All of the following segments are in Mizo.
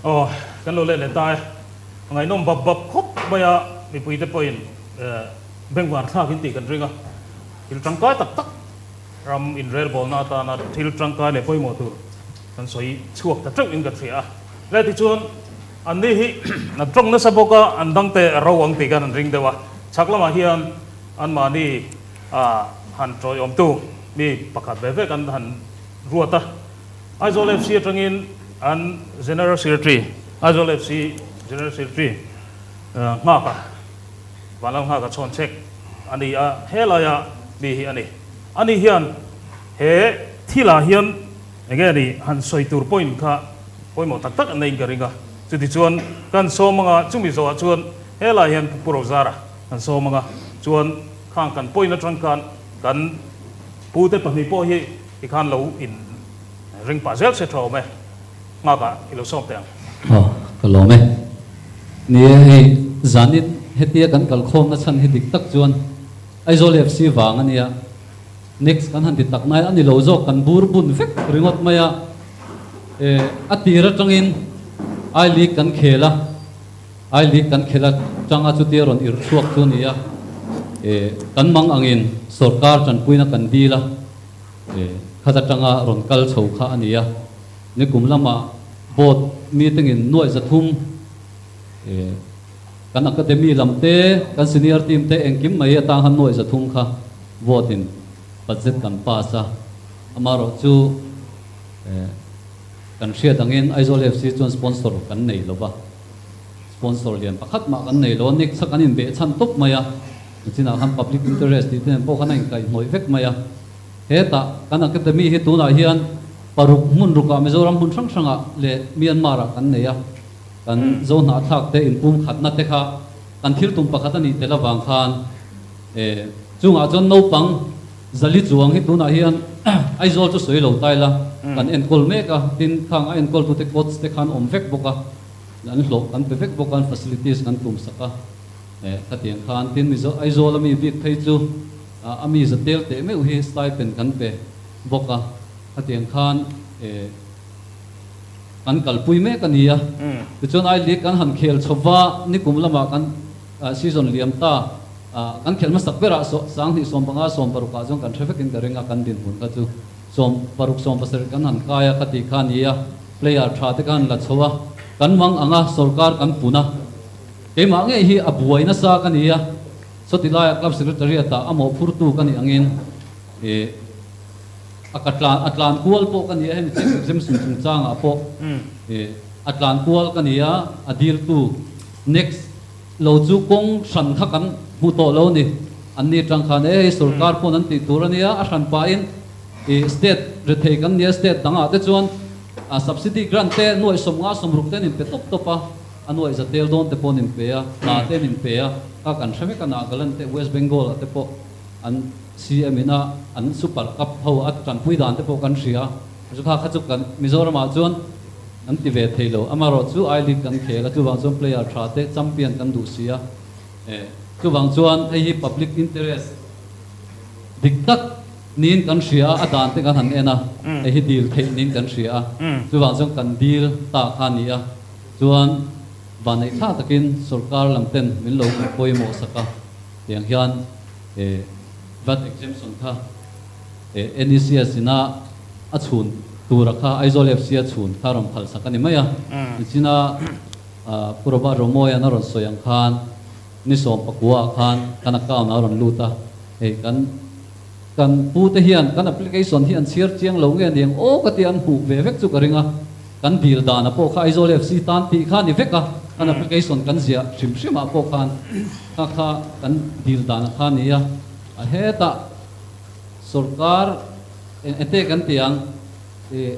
Aw, kan lo let leh ta e. A ngaihnawm bap bap khawp mai a, mipuite pawhin bengvar thlak in tih kan ring a. Thil tangkai tak tak ram inrelbawlna atana thil tangkai leh pawimawh tur kan sawi chhuak ta teuh in ka hria a. Le tichuan an ni hi an tawng nasa bawk a, an dangte a ro ang tih khan an ring deuh a. Chhak lamah hian anmahni han tawiawmtu mi pakhat ve ve kan han ruat a. Aizawl FC atangin an General Secretary, Aizawl FC General Secretary Nghaka, Vanlal Nghaka chhawn chek a ni a, helaia mi hi a ni. Ani hian he thilah hian enge ni han sawi tur point kha pawimawh tak tak an neiin ka ring a. Chutichuan kan sawm anga chumi zawhah chuan helai hian Pu Rozara kan sawm anga chuan khang kan point atang khan kan pute pahnih pawh hi Tikhan lo in ring pah zel se tha awm e, nghak ah i lo sawm teh ang. Aw, ka lawm e. Ni e, hei zanin hetia kan kalkhawmna chhan hi dik tak chuan Aizawl FC vang a nia. Next kan han ti tak nai a ni lo zawk kan bur bun vek ringawt mai a. E, a tir atangin I League kan khel a, I League kan khel atanga chutia rawn irh chhuak chu a ni a. E, kan mang angin sawrkar tanpuina kan dil a. Khat atanga rawn kal chho kha a ni a, nikum lamah board meeting-in nuaih zathum kan academy lam te, kan senior team te engkim mai atang khan nuaih zathum kha vote-in budget kan pass a, amaherawh chu kan hriat angin Aizawl FC chuan sponsor kan nei lo va, sponsor lian pakhat mah kan nei lo a, next kha kan inbeh chhan tawp mai a. Chinah khan public interest tih te nen pawh khan a inkaihhnawih vek mai a. Hetah kan academy hi tunah hian paruk hmun rukah Mizoram hmun hrang hrangah leh Myanmar-ah kan nei a. Kan Zohnahthlak te inpumkhatna te kha kan thil tum pakhat a nih tel avang khan chungah chuan naupang zali chuang hi tunah hian Aizawl chu sawi lo ta ila kan enkawl mek a, tin khang a enkawltute coach te khan awm vek bawk a, an hlawh kan pe vek bawk a, an facilities kan tumsak a. Khatiang khan tin Mizo Aizawl a mi bik phei chu a mi za tel teh meuh hi stipend kan pe bawk a, khatiang khan kan kalpui mek a ni a. Tichuan I League kan han khel chho va, nikum lamah kan season liam ta kan khel hmasak berah sanghnih 15 16 ah chuan kan hre vekin ka ring a, kan dinhmun kha chu 16 17 kan han kai a khati kha a ni a, player tha te kha han la chho a, kan mang ang a sorkar kan pun a. Keimah ngei hi a buai nasa ka ni a, sawti laia club secretariat ah a mawhphurtu ka nih angin ih a ka tlan a tlan kual pawh ka ni a, hemi tax exemption chungchangah pawh ih a tlan kual ka ni a, a diltu next lo chu kawng hran kha kan hmu tawh lo ni, an ni atang khan e hei sorkar pawn an tih tur a nia, a hran pahin ih state rethei kan nia state dangah te chuan a subsidy grant te nuaih 50 60 te an inpe tawp tawp a. A nuaih za tel dawn te pawh an inpe a, hna te an inpe a, kha kan hre vek a, Nagaland te, West Bengal ah te pawh an CM in a an Super Cup ho a tanpui dan te pawh kan hria a, chu kha kha chu kan Mizoram ah chuan an ti ve thei lo, amaherawh chu I League kan khel a, chuvang chuan player tha te champion kan duh si a, eh chuvang chuan hei hi public interest dik tak niin kan hria a, a dan te kan han en a, hei hi dil theih niin kan hria a, chuvang chuan kan dil ta kha a ni a. Chuan vanneih thla takin sorkar lam ten min lo pawimawh sak a, tiang hian VAT exemption kha NECS ina a chhun tura kha Aizawl FC a chhun kha rawn phal sak a ni mai a. Nichina Pu Robert Romawia'n a rawn sawi ang khan ni 19 ah khan kan account ah a rawn lut a, hei kan kan pu te hian kan application hi an chhiar chiang lo nge niang aw ka tia an hmuh ve vek chu ka ring a. Kan dil dana pawh kha Aizawl FC tan tih kha a ni vek a, kan application kan ziah hrim hrimah pawh khan kha kha kan dil dana kha a ni a. A hetah sorkar eng ete kan ti ang ih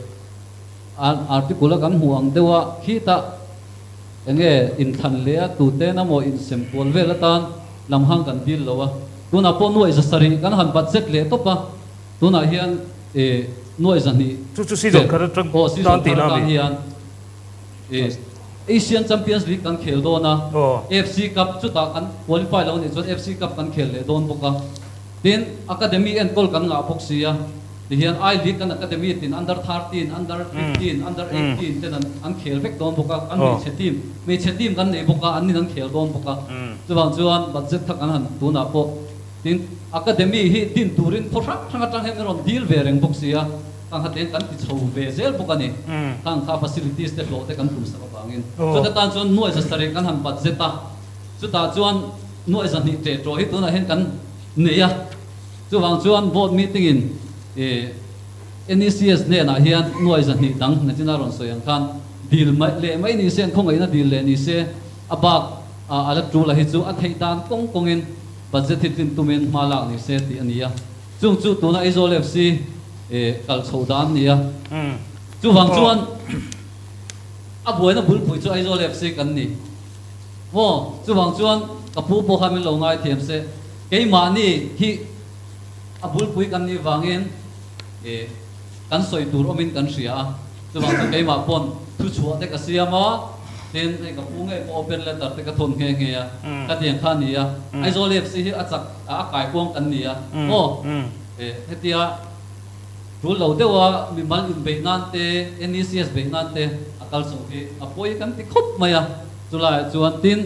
article a kan hmuh ang deuh a, khitah enge inthlan leh a tuten amaw insem kual vel atan lam hang kan dil lo a. Tunah pawh nuaih 700 kan han budget leh tawp a. Tunah hian e nuaih 200 Chu chu season khat atang aw season khat atang hian e Asian Champions League kan khel dawn a, AFC Cup chutah kan qualify lo nih chuan AFC Cup kan khel leh dawn bawk a, tin Academy enkawl kan ngah bawk si a, Tihian I League kan academy tin under 13, under 15, under 18 ten an khel vek dawn bawk a, kan hmeichhe team, hmeichhe team kan nei bawk a, an nin an khel dawn bawk a. Chuvang chuan budget kha kan han tunah pawh tin academy hi din turin khaw hrang hrang atang hian min rawn deal ve reng bawk si a, khang kha ten kan ti chho ve zel bawk a ni. Khang kha facilities te hlawh te kan tum sak avangin. Chuta tan chuan nuai za sarih kan han budget a, chutah chuan nuai zahnih teh tawh hi tunah hian kan nei a. Chuvang chuan board meeting in NECS hnenah hian nuai 200 dang nachina rawn sawi ang khan dil mai leh mai ni se, an khawngaihna dil leh ni se, a bak a la tul a hi chu a theih dan kawng kawngin budget hi tlin tumin hma lak ni se tih a ni a. Chung chu tuna Aizawl FC kal chho dan a ni a. Chuvang chuan a buaina bulpui chu Aizawl FC kan ni maw? Chuvang chuan ka pu pawh kha min lo ngaithiam se. Keimahni hi a bulpui kan nih vangin kan sawi tur awmin kan hria a, chuvang chu keimah pawn thuchhuah te ka siam a, tin hei ka pu ngei pawh open letter te ka thawn nghe nghe a, ka tiang kha a ni a, Aizawl FC hi a chak a kaikuang kan ni a maw? Hetia tul lo deuha mimal inbeih nan te, NECS beih nan te a kal chho hi a pawi kan ti khawp mai a, chulaiah chuan tin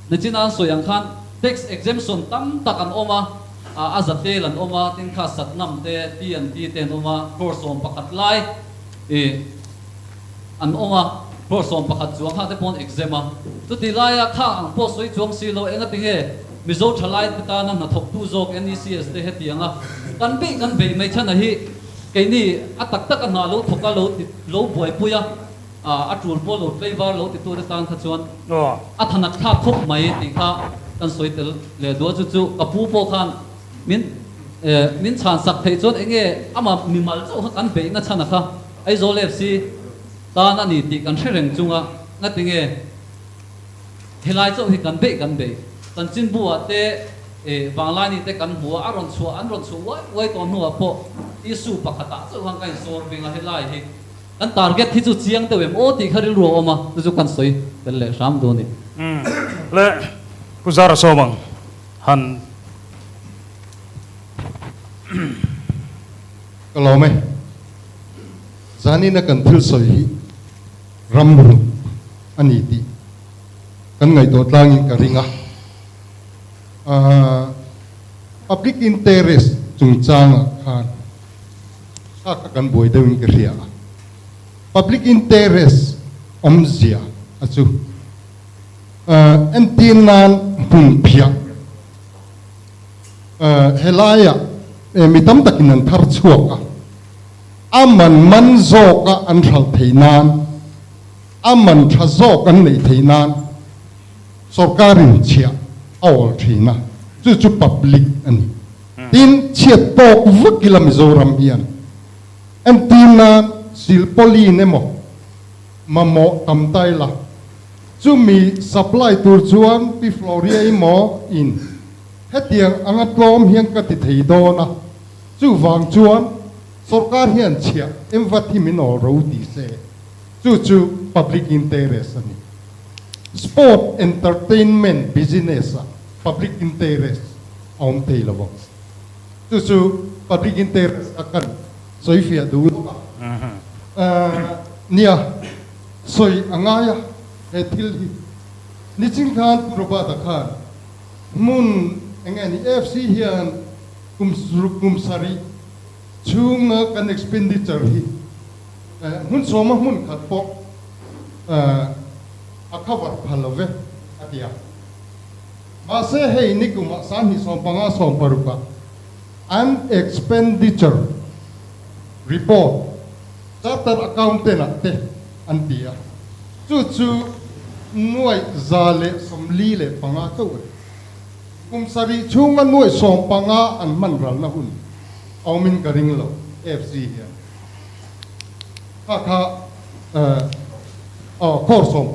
Nichina an sawi ang khan tax exemption tam tak an awm a, a za tel an awm a, tin kha Satnam te, TNT te an awm a, crore 11 lai ih an awm a, crore 11 chuang kha te pawh an exempt a. Chutih laia kha ang pawh sawi chuang si lo, engati nge Mizo thalai te tana hnathawktu zawk NECS te hetiang a kan beih kan beih mai chhan a hi keini a tak tak a hna lo thawk a lo ti lo buaipui a, A tul pawh lo tlei var lo titute tan kha chuan a thanat thlak khawp mai tih kha kan sawi tel leh duh a, chu chu ka pu pawh khan min min chhan sak theih chuan eng nge amah mimal chauh kha kan beihna chhan a kha Aizawl FC tan a ni tih kan hre reng chunga ngati nge helai chauh hi kan beih kan beih chanchinbu ah te Vanglaini te kan hmu a, a rawn chhuah an rawn chhuah uai uai tawh hnuah pawh issue pakhatah chauh khan ka insawr bing a helai hi. Kan target hi chu chiang deuh em aw tih kha rilru a awm a, chu chu kan sawi tel leh hram dawn a ni. Umm le Pu Zara sawm ang han. Ka lawm e. Zanina kan thil sawi hi ram hnuk a ni tih kan ngaihtuah tlangin ka ring a. Public interest chungchangah khan Kha kha kan buai deuhin ka hria a, public interest awmzia a chu entir nan hmun phiah helaiah mi tam takin an thar chhuak a, a man man zawka an hralh theih nan, a man tha zawk an neih theih nan sorkarin chhiah a awl thin a, chu chu public a ni. Tin, chhiat tawk vek ila Mizoram hian entir nan silpauline emaw mamawh tam ta ila, chumi supply tur chuan Pi Floria emaw in hetiang anga tlawm hian ka ti thei dawn a, chuvang chuan sorkar hian chhiah emvat hi min awl ro ti se, chu chu public interest a ni. Sport entertainment business ah public interest a awm thei lo vang. Chu chu public interest a kan sawi fiah duh lawk a. Nia, sawi a ngai a he thil hi. Nichin khan Pu Robert-a khan hmun eng nge ni AFC hian kum ruk kum sarih chhunga kan expenditure hi hmun sawma hmun khat pawh a cover phal lo ve a ti a. Mahse hei nikumah 2015 16 ah an expenditure report charter accountant ah te an ti a, chu chu 145 chauh a ni. Kum sarih chhunga 15 an hman ralna hun a awmin ka ring lo AFC hian. Kha kha aw crore 15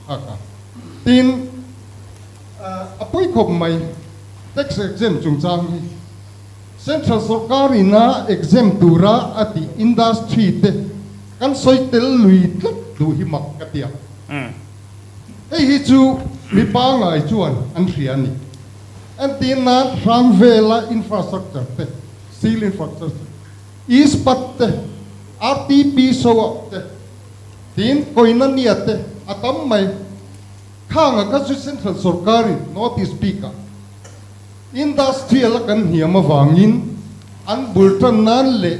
kha kha. Tin, a pawi khawp mai, tax exempt chungchang hi Central sorkar ina exempt tura a tih industry te kan sawi tel lui tlat duh hi mak ka ti a. Hei hi chu mi pangngai chuan an hria a ni. Entir nan hrang vela infrastructure te Steel Infrastructure, Ispat te, RTP Soa te, tin Koinania te a tam mai. Khanga kha chu Central sorkarin notice bikah Industrial a kan hniam avangin an bul tan nan leh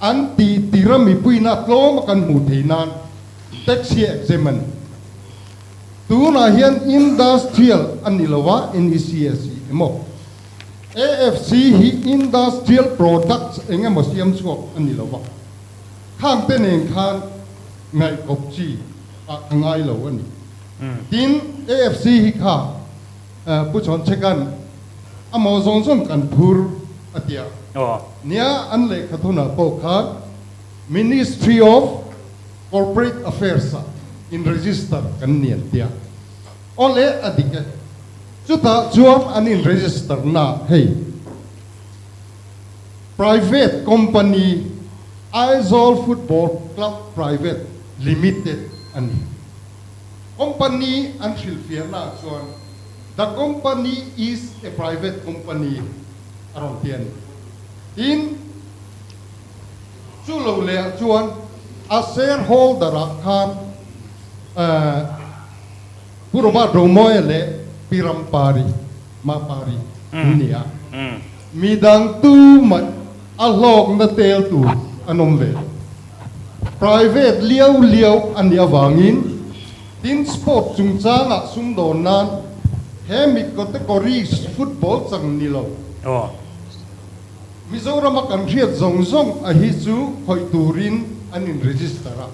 an tih tir a mipuina tlawm a kan hmuh theih nan tax hi exempt a ni. Tunah hian Industrial a ni lo a, NECS hi emaw AFC hi Industrial Products eng emaw siam chhuak a ni lo va, khang te nen khan ngaihkawp chi ah ka ngai lo a ni. Tin, AFC hi kha Pu Chawncheka'n a maw zawng zawng kan phur a ti a. Nia, an lehkha thunah pawh khan Ministry of Corporate Affairs ah in register kan ni an ti a. Awle a dik e. Chutah chuan an in register na hei Private Company Aizawl Football Club Private Limited a ni. Company an hrilhfiahna ah chuan The company is a private company a rawn ti a ni. Tin, chu lo leh ah chuan a shareholder ah khan Pu Robert Romawia leh Pi Rampari, Mapari, an ni a. Midang tumah a hlawkna tel tur an awm ve lo. Private liau liau a nih avangin tin sport chungchangah sumdawn nan he mi category football chang ni lo. Mizorama kan hriat zawng zawng a hi chu khawih turin an in register a,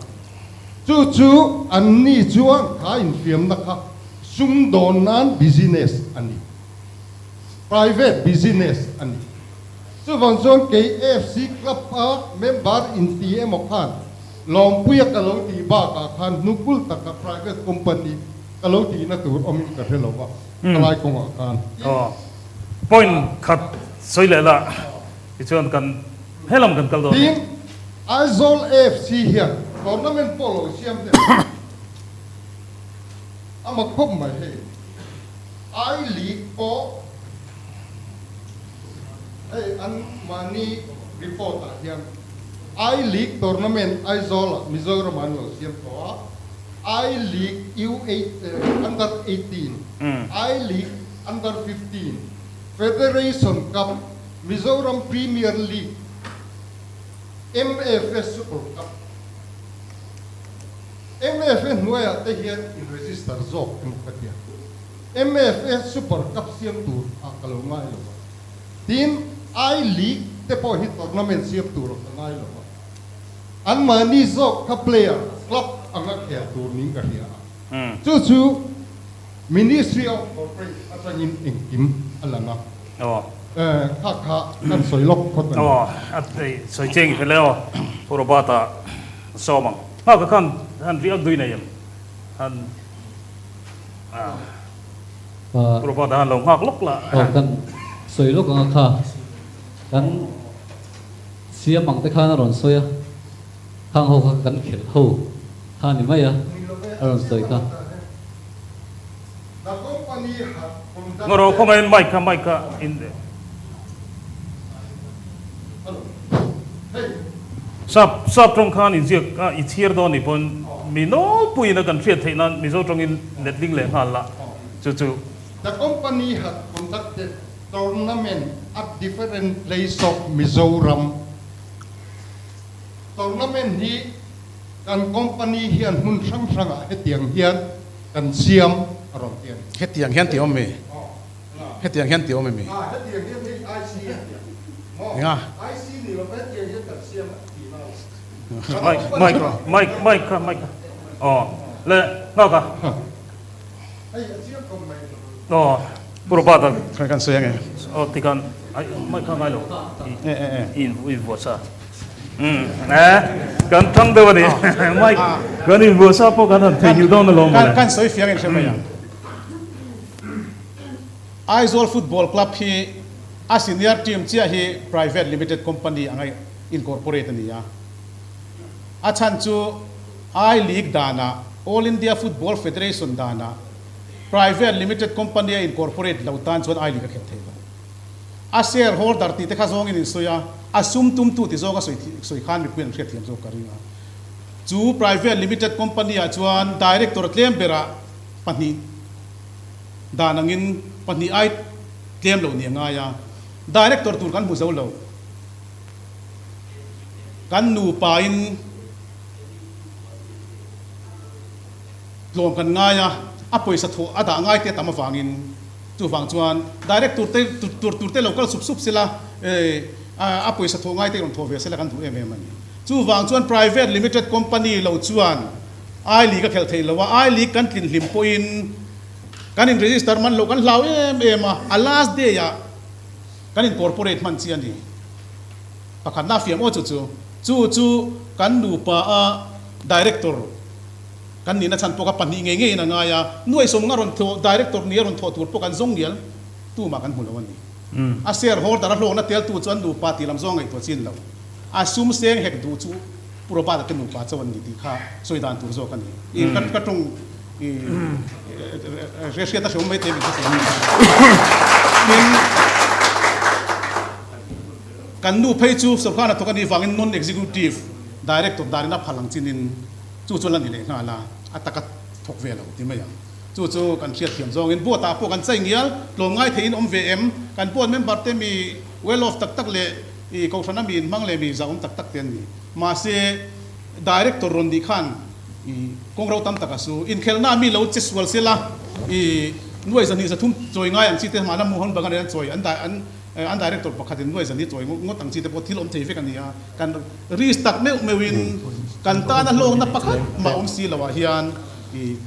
chu chu an ni chuan kha infiamna kha sumdawn nan business a ni. Private business a ni. Chuvang chuan kei AFC Club a member inti emaw khan Lawmpuia ka lo tih bakah khan hnukul taka private company ka lo tihna tur awmin ka hre lo va, ka lai kawngah khan. Aw, point khat sawi leh la, tichuan kan helam kan kal dawn nia. Tin, Aizawl AFC hian tournament pawh lo siam teh a mak khawp mai hei. I League pawh hei an mahni report ah hian I League tournament Aizawl ah Mizoram ah an lo siam tawh a, I League U eight under 18, I League under 15, Federation Cup, Mizoram Premier League, MFA Super Cup. MFA hnuaiah te hian in register zawk emaw ka tia. MFA Super Cup siam tur ah ka lo ngai lo a. Tin, I League te pawh hi tournament siam tur ah ka ngai lo a. Anmahni zawk kha player, club anga khel tur niin ka hria a. Chu chu Ministry of Corporate atangin engkim a lang a. Kha kha kan sawi lawk phawt a ni. Aw, a sawi cheng i hre le aw. Pu Robert-a sawm ang. Nghaka khan han riak dui nei em? Han Pu Robert-a han lo nghak lawk la. Aw, kan sawi lawk ang a kha. Kan siam ang te khan a rawn sawi a. Khang ho kha kan khelh ho kha ni mai a, a rawn sawi kha. Ngawro khawngaiin mic kha mic kha in Sap sap tawng khan in ziak a i chhiar dawn ni pawn mi nawlpuiin a kan hriat theih nan Mizo tawngin letling leh nghal la chu chu. The company had conducted tournament at different place of Mizoram. Tournament hi kan company hian hmun hrang hrangah hetiang hian kan siam a rawn ti a ni. Hetiang hian ti awm mi? Hetiang hian ti awm emi? A, hetiang hian hei IC a ti a. Maw? Enga? IC ni lo va hetiang hian kan siam a ti na lo. Mic, mic, mic, mic kha, mic kha. Aw, le, nghak a. Hei a chiang khawp mai. Aw, Pu Robert a. Kha kan sawi ange. Aw, tikhan, ai, mic kha ngai lo. I, i invuah sa. Umm e kan thang deuh a ni Mike kan invuah sa pawh kan han theihnghilh dawn alawm mawle. Kan sawi fiang in hre mai ang. Aizawl Football Club hi a senior team chiah hi private limited company anga incorporate a ni a. A chhan chu I League danah All India Football Federation danah private limited company a incorporate lo tan chuan I League a khelh thei lo. A share holder tih te kha zawngin in sawi a, a sum tumtu ti zawng a sawi sawi khan mipui an hriatthiam zawk ka ring a. Chu private limited company ah chuan director tlem berah pahnih dan angin pahnih ai tlem lo ni a ngai a, director tur kan hmu zo lo. Kan nupa in tlawm kan ngai a, a pawisa thawh a dah ngai te a tam avangin chuvang chuan direct tur te tur tur te lo kal sup sup sela a pawisa thawh ngai te rawn thawh ve sela kan duh em em a ni. Chuvang chuan private limited company lo chuan I League a khelh theih lo a, I League kan tlin hlim pawhin kan in register man loh kan hlau em em a, a last day ah kan incorporate hman chi a ni. Pakhatna fiam aw chu chu. Chu chu kan nupa a director kan nihna chhan pawh kha pahnih ngei ngeiin a ngai a, nuaihsawm nga rawn thawh director nia rawn thawh tur pawh kan zawng ngial tumah kan hmu lo a ni. A shareholder a hlawkna tel tu chu an nupa tih lam zawng ngaihtuah chin lo. A sum seng hek duh chu Pu Robert-a te nupa chauh an ni tih kha sawi dan tur zawk a ni. I ka tawng i hriat a hrehawm mai te min hrethiam a ni. Tin, kan nu phei chu sorkar hnathawk a nih vangin non-executive director darin a phal ang chinin chu chu la ni leh nghal a, a taka thawk ve lo ti mai ang. Chu chu kan hriatthiam zawngin board-ah pawh kan chai ngial, tlawmngai theihin awm ve em? Kan board member te mi well off tak tak leh I kohhrana mi inhmang leh mi zahawm tak tak te an ni. Mahse, Director rawn nih khan i kawng ro tam tak a su. Inkhelhna mi lo che sual sela i nuai zahnih zathum chawi ngai ang chi te mahna Mohan Bagan in an chawi an an an Director pakhat in nuai zahnih chawi ngawt ang chi te pawh thil awm thei vek a ni a. Kan risk tak meuh meuh in kan tana hlawkna pakhat mah awm si lo ah hian i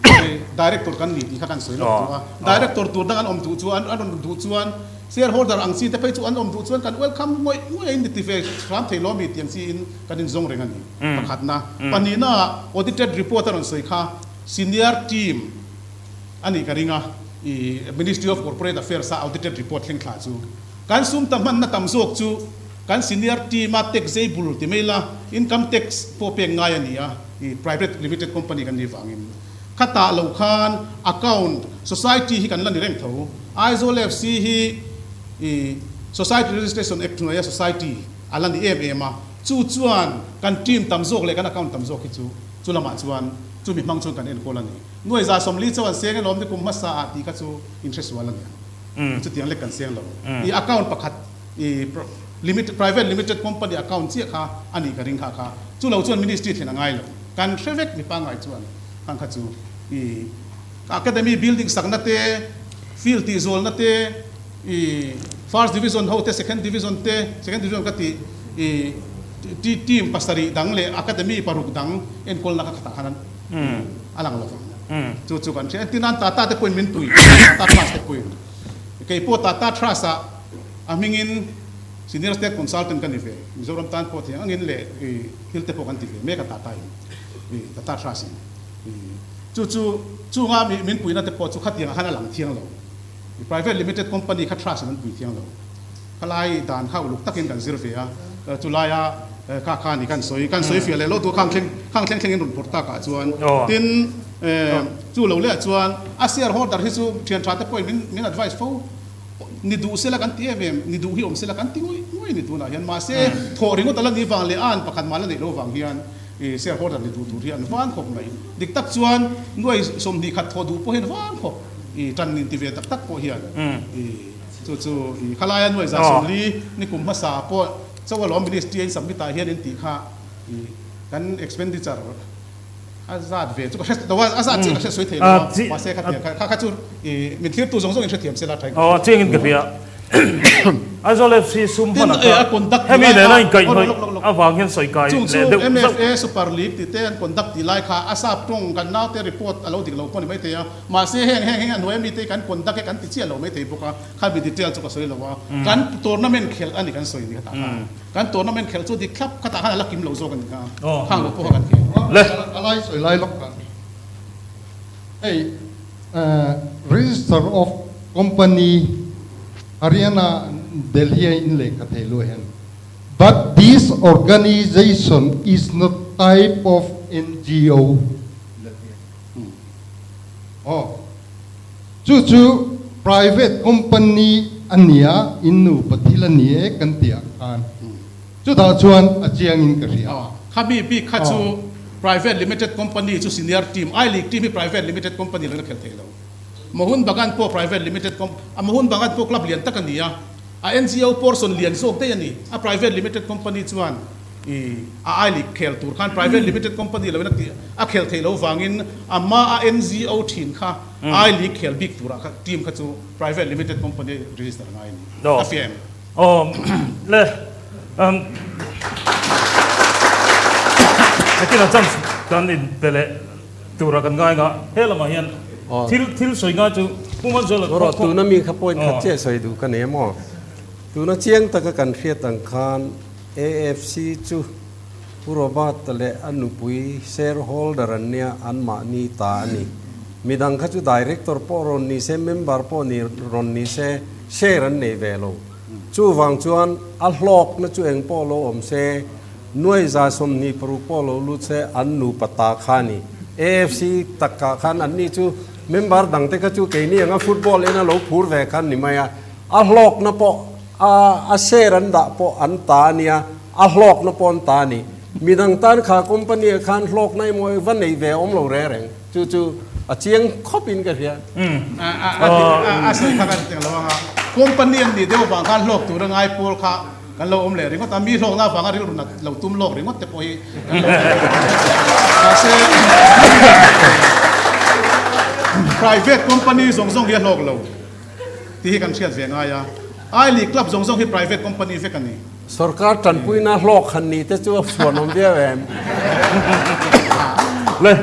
Director kan ni tih kha kan sawi lawk duh a. Director tur dang an awm duh chuan an rawn duh chuan Shareholder ang chi te phei chu an awm duh chuan kan welcome ngawih ngawih a in ti ve hram thei lo ami tih ang chi in kan inzawng reng a ni. Pakhatna. Pahnihna ah audited report a rawn sawi kha senior team a nih ka ring a, i Ministry of Corporate Affairs a audited report thleng thla chu kan sum ta hmanna tam zawk chu kan senior team a tax zei bul ti mai la income tax pawh pek ngai a ni a, i private limited company kan nih vangin khatah lo khan account society hi kan la ni reng tho. Aizawl FC hi i Society Registration Act hnuaia Society a la ni em em a, chu chuan kan team tam zawk leh kan account tam zawk hi chu chu lamah chuan chumi hmang chuan kan enkawl a ni. Nuai 140 chauh an seng elawm ni kum hmasa ah tih kha chu inhresual a niang. Chutiang lek kan seng lo. I account pakhat i limit private limited company account chiah kha a nih ka ring kha kha. Chu lo chuan ministry thlen a ngai lo. Kan hre vek mi pangngai chuan khang kha chu i Academy building sakna te, field tihzualna te, i first division ho te, second division te, second division ka tih i team pasarih dang leh academy paruk dang enkawlna kha khatah khan a lang lo vang. Chu chu kan hria. Entirnan Tata te pawhin min pui, Tata Trust te pawhin. Kei pawh Tata Trust ah a hmingin Senior State Consultant ka ni ve. Mizoram tan pawh thiang angin leh i thil te pawh kan ti ve mek a Tata in, i Tata Trust in. Chu chu chunga mi min puihna te pawh chu khatiangah khan a lang thiang lo. Private limited company kha trust in an pui thiang lo. Khalai dan kha uluk takin kan zir ve a, chulaia kha kha ni kan sawi kan sawi fiah leh lo tur khang thleng khang thleng thlengin rawn phawrh takah chuan tin chu lo leh chuan a share holder hi chu thian tha te pawhin min min advice fo ni duh sela kan ti em em ni duh hi awm sela kan ti ngawih ngawih a ni tunah hian mahse thawh ringawt a la ni vang leh a an pakhat mah la neih lo vang hian I shareholder ni duh tur hi an van khawp mai. Dik tak chuan nuai 21 thawh duh pawh hian van khawp. I tan in ti ve tak tak pawh hian i chu chu i khalaia nuai 140 ni kum hmasa pawh Chaw alawm ministry a in submit ah hian in tih kha i kan expenditure a zat ve chu ka hre lo a, a zat chiah ka hre sawi thei lo a, mahse khatiang kha kha chu i min thlirtu zawng zawng in hrethiam se la tha in ka hria. Chiangin ka hria. Aizawl FC sum hman a kha hemi nena inkaihhnawih avang hian sawi kai leh deuh zauh. MFA Super League tih te an conduct tih lai kha a sap tawng kan naute report a lo dik lo pawh a ni maithei a, mahse heng heng heng a hnuaia mite hi kan conduct e kan ti chiah lo maithei bawk a, khami detail chu ka sawi lo a, kan tournament khelh a ni kan sawi ni khatah khan kan tournament khelh chu dik thlap khatah khan a la kim lo zawk a ni kha, khang lo pawh kha kan khel. A lai sawi lai lawk kha hei. Register of Company Haryana Delhi a in lehkha thei luah hian But this organization is not type of NGO la ti a. Aw chu chu private company. a nia, in nupa thil a ni e kan tih ah khan chutah chuan a chiang in ka hria. Khami bik kha chu private limited company chu senior team, I League team hi private limited company lo in a khel thei lo. Mohun Bagan pawh private limited com, a Mohun Bagan pawh club lian tak a ni a, a NGO portion lian zawk daih a ni. A private limited company chuan i a I League khel tur khan private limited company lo in a tih a khel theih lo vangin a hma a NGO thin kha I League khel bik turah kha team kha chu private limited company register ngai a ni. Ka fiah em? Aw le um Nakin a chance kan in pe leh tura kan ngai nga he lamah hian thil thil sawi ngai chu Pu Manzuala Rawh tuna mi kha point khat chiah sawi duh ka nei maw? Tuna chiang taka kan hriat ang khan AFC chu Pu Robert-a leh a nupui shareholder an nia anmahni ta a ni. Midang kha chu director pawh rawn ni se, member pawh ni rawn ni se share an nei ve lo. Chuvang chuan a hlawkna chu eng pawh lo awm se, Nuai 26 pawh lo lut se an nupa ta kha a ni. AFC takah khan anni chu member dangte kha chu keini anga football ena lo phur ve khan ni mai a. A hlawkna pawh a a share an dah pawh an ta a nia, a hlawkna pawh an ta a ni. Midang tan kha company ah khan hlawkna emaw va nei ve awm lo reng reng. Chu chu a chiang khawp in ka hria. A sawi kha kan teng lo ang a, company an nih deuh vang khan hlawk tur a ngai pawl kha Kan lo awm leh ringawt a, mi hlawkna avanga rilru nat lo tum lawk ringawt te pawh hi kan lo awm leh ringawt a. Mahse, private company zawng zawng hi a hlawk lo tih hi kan hriat ve ngai a. I League club zawng zawng hi private company vek a ni. Sorkar tanpuina hlawk han ni te chu a chhuanawm viau em? Le,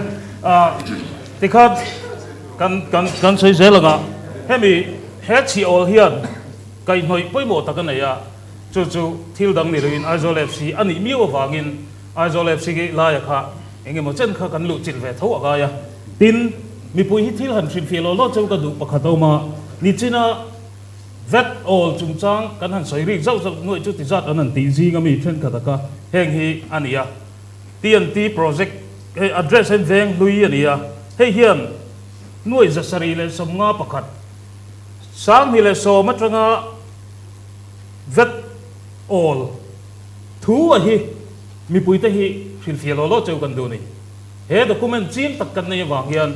tikhan kan kan kan sawi zel ang a, hemi he chhiawl hian Kaihhnawih pawimawh tak a nei a, chu chu thil dang ni loin Aizawl FC a nih miau avangin Aizawl FC hi laia kha eng emaw chen kha kan luh chilh ve tho a ngai a. Tin, mipui hi thil han hrilhfiah law law cheu ka duh pakhat a awm a, nichina vet awl chungchang kan han sawi rik zauh zauh nuaih chu ti zat an han tih zing ami thenkhat a kha heng hi a ni a. TNT project hei address hian veng hlui a ni a, hei hian nuaih 751 2010 atanga vet awl thu a hi mipuite hi hrilhfiah law law cheu kan duh a ni. He document chim tak kan nei avang hian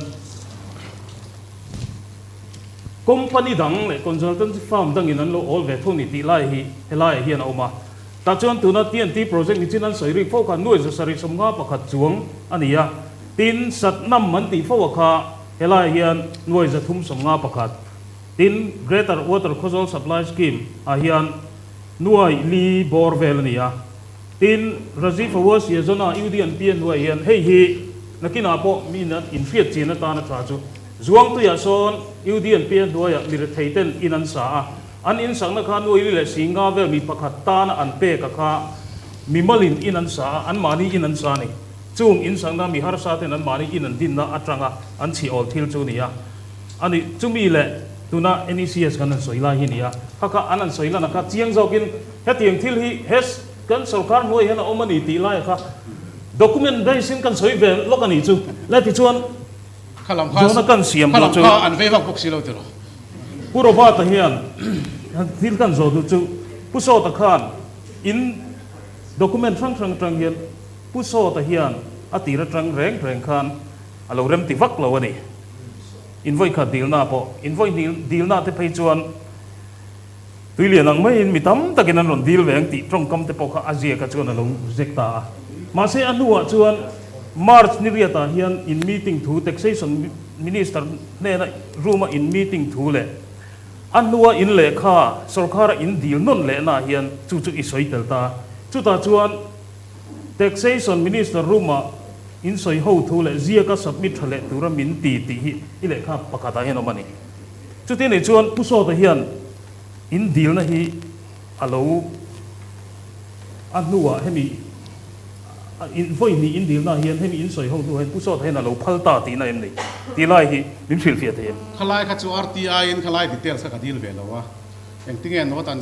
company dang leh consultancy firm dangin an lo awl ve thung ni tih lai hi helaiah hian a awm a. Tah chuan tuna TNT project ni chin an sawi rik fo kha nuai 751 chuang a ni a, tin Satnam an tih fo a kha Helaiah hian nuai 351, tin Greater Water Khawzawl Supply Scheme ah hian nuai li bawr vel a ni a. Tin, Rajiv Awas Yojana UDNP a hnuaiah hian hei hi nakinah pawh mi in inhriat chin atan a tha chu Zuangtuiah sawn UDNP a hnuaiah mi rethei ten in an sa a, an in sakna kha nuai li leh singa vel mi pakhat tana an pek a kha mimalin in an sa a, anmahni in an sa a ni. Chung in sakna mi harsa ten an mahni in an dinna atanga an chhi awl thil chu ni a, a ni chumi leh tuna NECS kan han sawi lai hi ni a, kha kha an han sawi lan a kha chiang zawkin hetiang thil hi he kan sorkar hnuai hian a awm a ni tih lai a kha document base in kan sawi ve lawk a nih chu le tichuan zawhna kan siam duh chu an vei vak bawk si lo tiraw. Pu Robert-a hian thil kan zawh duh chu Pu Sawta khan in document hrang hrang atang hian Pu Sawta hian a tir atang reng reng khan a lo remti vak lo a ni. In vawikhat dilna pawh, in vawi dilna te phei chuan tuilian ang maiin mi tam takin an rawn dil ve ang tih tawngkam te pawh kha a ziaka chuan a lo zek ta a. Mahse a hnuah chuan March ni riatah hian in meeting thu Taxation Minister hnena room a in meeting thu leh a hnua in lehkha sorkara in dil nawn lehnaah hian chu chu i sawi tel ta. Chutah chuan Taxation Minister room-ah in sawi ho thu leh ziaka submit tha leh tura min ti tih hi i lehkha pakhatah hian awm a ni. Chuti nih chuan Pu Sawta hian in dilna hi a lo a hnuah hemi in vawi hnih in dilna hian hemi in sawi ho hnuah hian Pu Sawta hian a lo phal ta tihna em ni? Tih lai hi min hrilhfiah thei em? Khalai kha chu RTI in khalai details kha ka dil ve lo a. Engtinge note an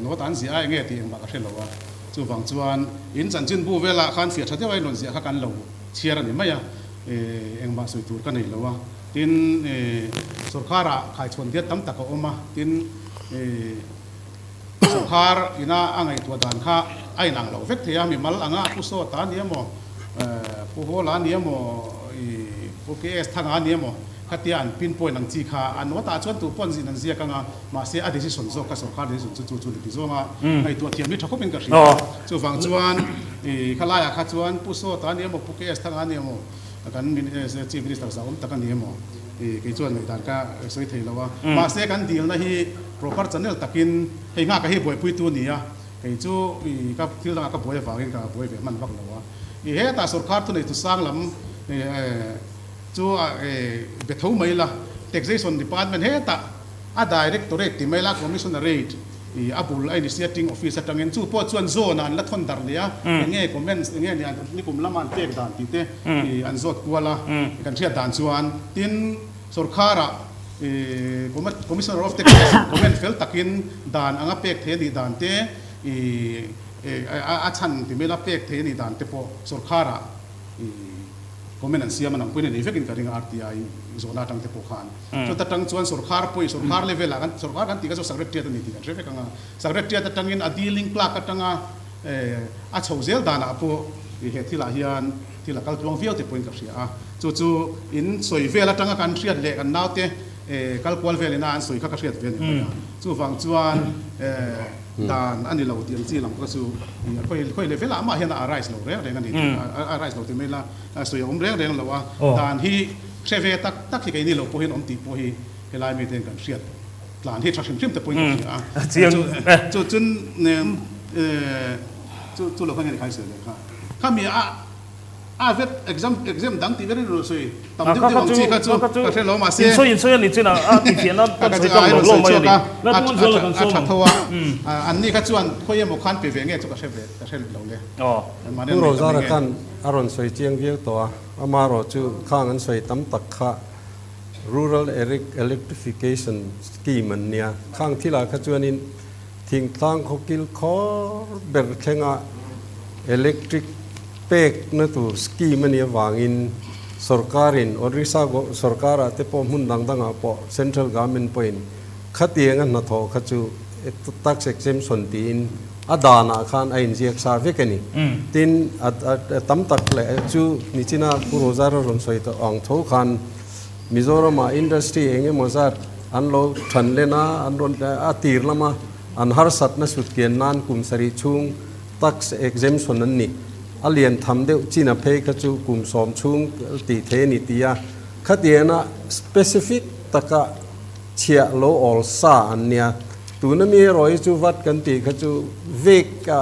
note an ziah a enge tih engmah ka hre lo a, chuvang chuan in chanchinbu velah khan fiah tha deuh a in rawn ziah kha kan lo chhiar a ni mai a, engmah sawi tur ka nei lo a. Tin, sorkharah khaichhuan diat tam tak a awm a, tin, sorkhar ina a ngaihtuah dan kha a inang lo vek thei a, mimal anga Pu Sawta a ni emaw, Pu Hawla a ni emaw, Pu KS Thanga a ni emaw khatia an pinpoint ang chi kha a note ah chuan tu pawh an zin an ziak anga, mahse a decision zawk kha sorkhar decision chu chu chu ni ti zawnga ngaihtuah thiam hi tha khawpin ka hria. Chuvang chuan khalaiah kha chuan Pu Sawta a ni emaw, Pu KS Thanga a ni emaw, Kan Chief Minister zahawm tak a ni emaw kei chuan ngaihdan ka sawi thei lo a. Mahse kan dilna hi proper channel takin hei nghaka hi buaipuitu a ni a, kei chu ka thil dangah ka buai avangin ka buai ve hman vak lo a. I hetah sorkar thuneitu sang lam chu be tho mai la, Taxation Department hetah a Directorate ti mai la, Commissionerate, I a bul a initiating office atangin chu pawh chuan zone ah an la thawn darh leh a, eng nge comments eng nge ni an nikum lama an pek dan tih te i an zawt kual a, kan hriat dan chuan tin sorkharah i commissioner of taxation comment fel takin dan anga pek thei a nih dan te i a chhan ti mai la pek thei a nih dan te pawh sorkharah i comment an siam a nangpuiin a nei vekin ka ring a RTI zawhna atang te pawh khan. Chuta tang chuan sorkar pawhin sorkar level ah kan sorkar kan tih kha chu secretariat a ni tih kan hre vek ang a, secretariat atangin a dealing clerk atanga a chho zel danah pawh he thilah hian thil a kal tluang viau te pawhin ka hria a, chu chu in sawi vel atanga kan hriat leh kan naute kal kual vel ina an sawi kha ka hriat ve a ni mai a, chuvang chuan dan a ni lo tih ang chi lam kha chu khawi level ah mah hian a arise lo reng reng a ni tih a arise lo ti mai ila sawi a awm reng reng lo a, dan hi Hre ve tak tak hi keini lo pawhin awm tih pawh hi helai mite hian kan hriat tlan hi tha hrim hrim te pawhin kan hria a. Chu chun chu chu lo kha nge ni kha i sawi leh kha. Khami a a vet exam exam dang tih vel in rawn sawi tam deuh deuh ang chi kha chu ka hre lo mahse. In sawi in sawi a ni chin a a tih fiahna kan sawi tlang lo lo mai a ni. A tha tho a an ni kha chuan khawi emaw khan pe ve nge chu ka hre ve ka hre lo le. Pu Rozara khan a rawn sawi chiang viau tawh a. Amaherawhchu khang an sawi tam tak kha Rural Electrification Scheme an nia. Khang thilah kha chuanin thingtlang khawkil khawr ber thlenga electric pekna tur scheme a nih avangin sorkarin Odisha sorkarah te pawh hmun dang dangah pawh Central Government pawhin khatianga hnathawh kha chu tax exemption tiin A danah khan a inziak sa vek a ni. Tin, a tam tak leh chu nichina Pu Rozara rawn sawi tawh ang tho khan Mizoramah industry eng emaw zat an lo than len a, an rawn a tir lama an harsatna sut kian nan kum sarih chhung tax exemption an ni. A lian tham deuh chin a phei kha chu kum 10 chhung tih thei a ni ti a, khatiana specific taka chhiah lo awl sa an nia. Tuna mi erawh hi chu vat kan tih kha chu vek a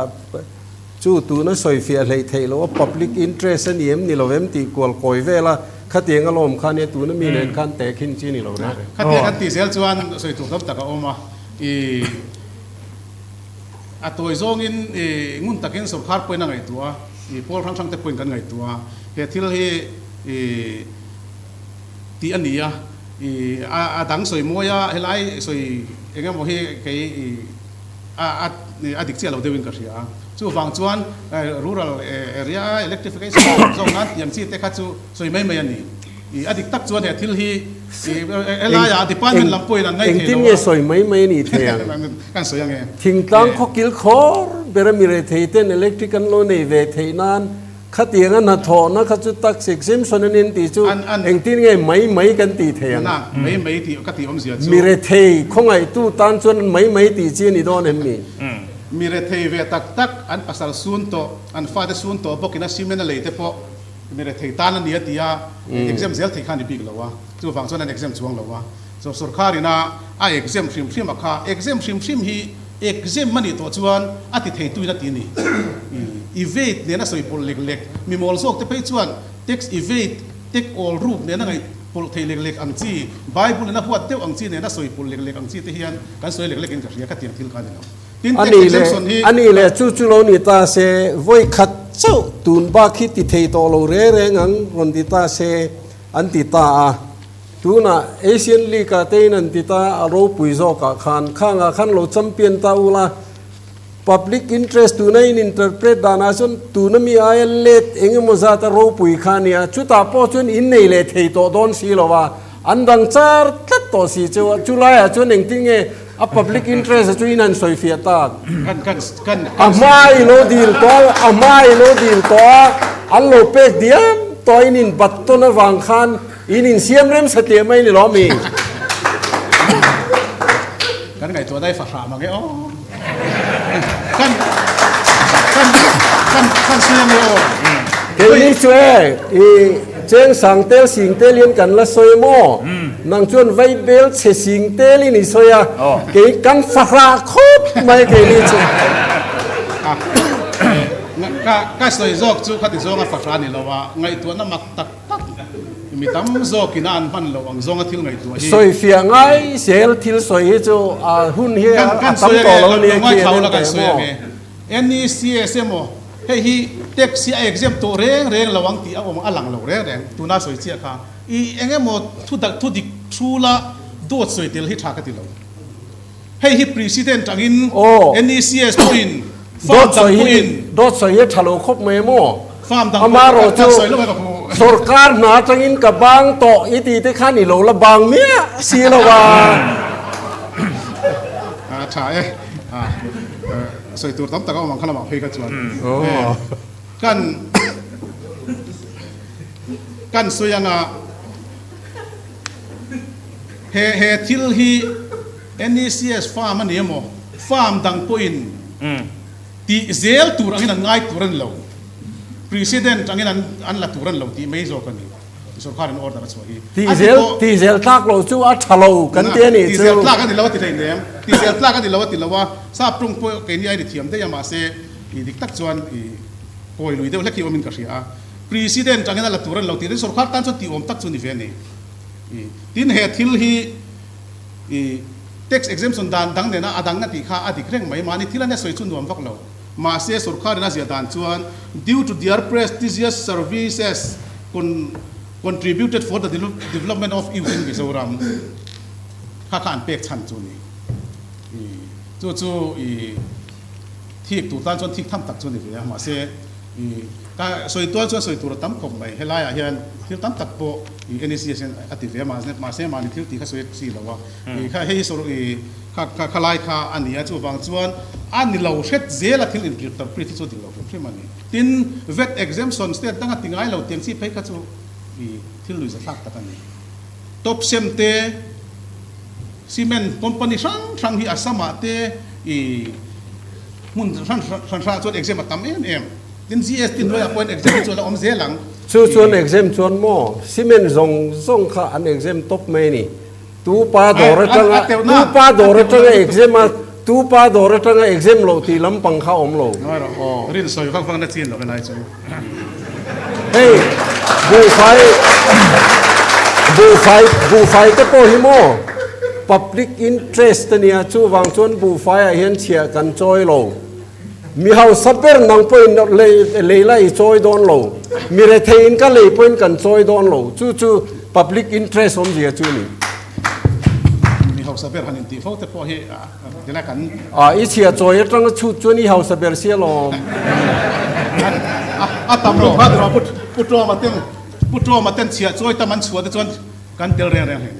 chu tuna sawi fiah hleih theih loh a public interest a ni em ni lo em tih kual kawi vel a khatiang a lawm kha nia tuna mi nen khan teh khin chi ni lo reng reng. Khatiang kan tih zel chuan sawi tur tam tak a awm a, i a tawi zawngin i ngun takin sorkar pawhin a ngaihtuah a, i pawl hrang hrang te pawhin kan ngaihtuah a, he thil hi i tih a ni a, i a a dang sawi mawi a, helai sawi eng emaw hi kei i a a a dik chiah lo deuhin ka hria a, chuvang chuan rural area electrification zawk nan tih ang chi te kha chu sawi mai mai a ni. I a dik tak chuan he thil hi i helaiah department lam pawhin an ngaih thei lo a. Engtin nge sawi mai mai a nih thei ang? Kan sawi ang e. Thingtlang khawkil khawr ber a mi rethei ten electric an lo nei ve theih nan Khatianga hnathawhna kha chu tax exemption an in tih chu engtin nge mai mai kan tih thei ang? Mai mai tih ka tih awmzia chu. Mi rethei khawngaihtu tan chuan mai mai tih chi a ni dawn em mi? Mi rethei ve tak tak an pasal sun tawh, an fate sun tawh bawkin a cement a lei te pawh mi rethei tan a ni a ti a, exempt zel thei kha a ni bik lo a, chuvang chuan an exempt chuang lo a. So sorkharin a a exempt hrim hrim a kha, exempt hrim hrim hi Exam a nih tawh chuan a ti thei tuin a ti a ni. Evade nen a sawi pawlh lek lek. Mi mawl zawk te phei chuan tax evade, tek awl ruk nen a ngaih pawlh thei lek lek ang chi, Bible in a huat deuh ang chi nen a sawi pawlh lek lek ang chi te hian kan sawi lek lek in ka hria ka tiang thil kha a ni lo. Tin, tax exemption hi. A nih leh chu chu lo ni ta se, vawi khat chauh tun bak hi ti thei tawh lo reng reng ang rawn ti ta se an ti ta a. Tunah Asian League ah te in an ti ta a ropui zawkah khan khangah khan lo champion ta ula public interest tuna in interpret danah chuan tuna mi aia let eng emaw zat a ropui kha a nia chutah pawh chuan in nei leh thei tawh dawn si lo a. An dang char tlat tawh si chu a, chu laiah chuan engtin nge a public interest a chu in han sawi fiah tak? A hma i lo dil tawh a, a hma i lo dil tawh a, an lo pek diam tawh a, in in bat tawn avang khan in insiam rem satliah mai ni lo mi? Kan ngaihtuah dai fahrah mang e aw. Kan kan kan kan sawi ang e aw. Keini chu e i cheng sang tel sing tel hian kan la sawi maw? Nang chuan vai bel chhe sing tel in i sawi a, kei kan fahrah khawp mai keini chu. Ka ka sawi zawk chu khati zawnga fahrah ni lo a, ngaihtuahna mak tak tak mi tam zawkin a an hman loh ang zawnga thil ngaihtuah hi. Sawifiah ngai zel thil sawi hi chu a hun hi a tam tawh lo nia khi an en teh maw? NECS emaw hei hi tax hi a exempt tawh reng reng lo ang tih a awm a lang lo reng reng tuna sawi chiah kha i eng emaw thu dak thu dik thu la dawt sawi tel hi tha ka ti lo. Hei hi President angin NECS pawhin farm dang pawhin. Dawt sawi hi tha lo khawp mai maw? Farm dang pawhin ka sawi lo mai ka hmu. Sorkar hna atangin ka bang tawh i ti te khan i lo la bang miah si lo a. A tha e. Sawi tur tam tak a awm ang kha lamah phei kha chuan. Kan kan sawi anga he he thil hi NECS farm a ni emaw, farm dang pawhin tih zel tur angin an ngai tur a ni lo, President angin an an la tur a ni lo tih mai zawk a ni. Sorkarin order a chhuah hi. Tih zel tih zel tlak lo chu a tha lo kan ti a nih chu. Tih zel tlak a ni lo a ti hlei nem. Tih zel tlak a ni lo a ti lo a, sap tung pawh keini a inithiam daih a mahse i dik tak chuan i kawi lui deuh hlek hi awmin ka hria a. President angin a la tur a ni lo tih hi sorkar tan chuan tih awm tak chu a ni ve a ni. Tin he thil hi I tax exemption dan dang nena a dang a tih kha a dik reng mai. Mahni thil a nia sawi chu nuam vak lo. Mahse sorkarin a ziah dan chuan due to their prestigious services contributed for the development of youth in Mizoram kha kha an pek chhan chu ni. I chu chu i thik tur tan chuan thik tham tak chu ni ve a. Mahse i ka sawi tual chuan sawi tur a tam khawp mai. Helaiah hian thil tam tak pawh i NEC hian a ti ve a, mahse mahni thil tih kha sawi chi lo a. I kha hei sawr i kha kha khalai kha a ni a, chuvang chuan a ni lo hret zel a thil interpret hi chu dik lo hrim hrim a ni. Tin, vet exemption state danga ti ngai lo tiang chi phei kha chu i thil lui zathlak tak a ni. Top sem te, cement company hrang hrang hi Assam-ah te i hmun hran hran hrangah chuan exempt a tam em em. Tin, GST hnuaiah pawhin exempt hi chu a la awm zel ang. Chu chuan exempt chuan maw cement zawng zawng kha an exempt tawp mai a ni. Tu pa dawr atanga tu pa dawr atanga exam a tu pa dawr atanga exam loh tih lampang kha awm lo. Rin sawi vak vak na chin lo helai chu. Hei buhfai buhfai buhfai te pawh hi maw public interest ania chuvang chuan buhfai ah hian chhiah kan chawi lo. Mi hausa ber nang pawhin lei la i chawi dawn lo, mi rethei in ka lei pawhin kan chawi dawn lo, chu chu public interest awmzia chu a ni. Mi hausa ber han intih fo te pawh hi tilai kan. A, i chhia chawi atanga chhut chuan i hausa ber sia lawm. A tam lo kha tiraw Pu Tawma ten Pu Tawma ten chhia chawi tam an chhuah te chuan Kan tel reng reng hlei